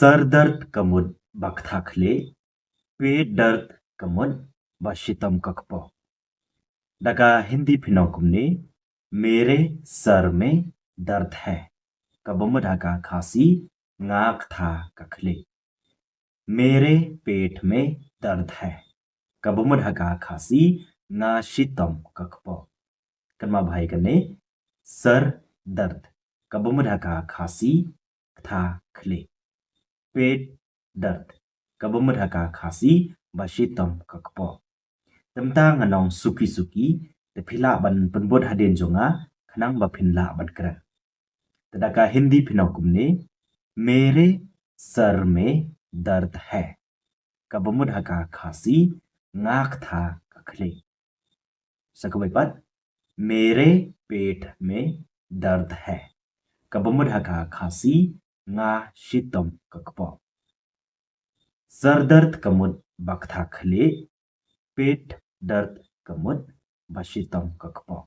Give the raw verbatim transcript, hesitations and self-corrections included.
Sar dard ka mut ba kthah khlieh, pet dard ka mut ba shitom ka kpoh. Da ka Hindi phin ong kumne, mere sar mein dard hai, kaba mut ha ka Khasi, nga kthah ka khlieh. Mere pet mein dard hai, kaba mut ha ka Khasi, nga shitom ka kpoh. Kynmaw bha ïa kane, sar dard, kaba mut ha ka Khasi, kthah khlieh. Pet dard, kaba mut ha ka Khasi, ba shitom ka kpoh. Te mynta ngan ong suki suki, te phi lah ban pynbud hadien jong nga, khnang ba phin lah ban kren. Te da ka Hindi phin ong kumne, mere sar mein dard hai, kaba mut ha ka Khasi, nga kthah ka khlieh. Sa kawei pat, mere pet mein dard hai, kaba mut ha ka Khasi, nga shitom ka kpoh. Sar dard ka mut ba kthah khlieh, pet dard ka mut ba shitom ka kpoh.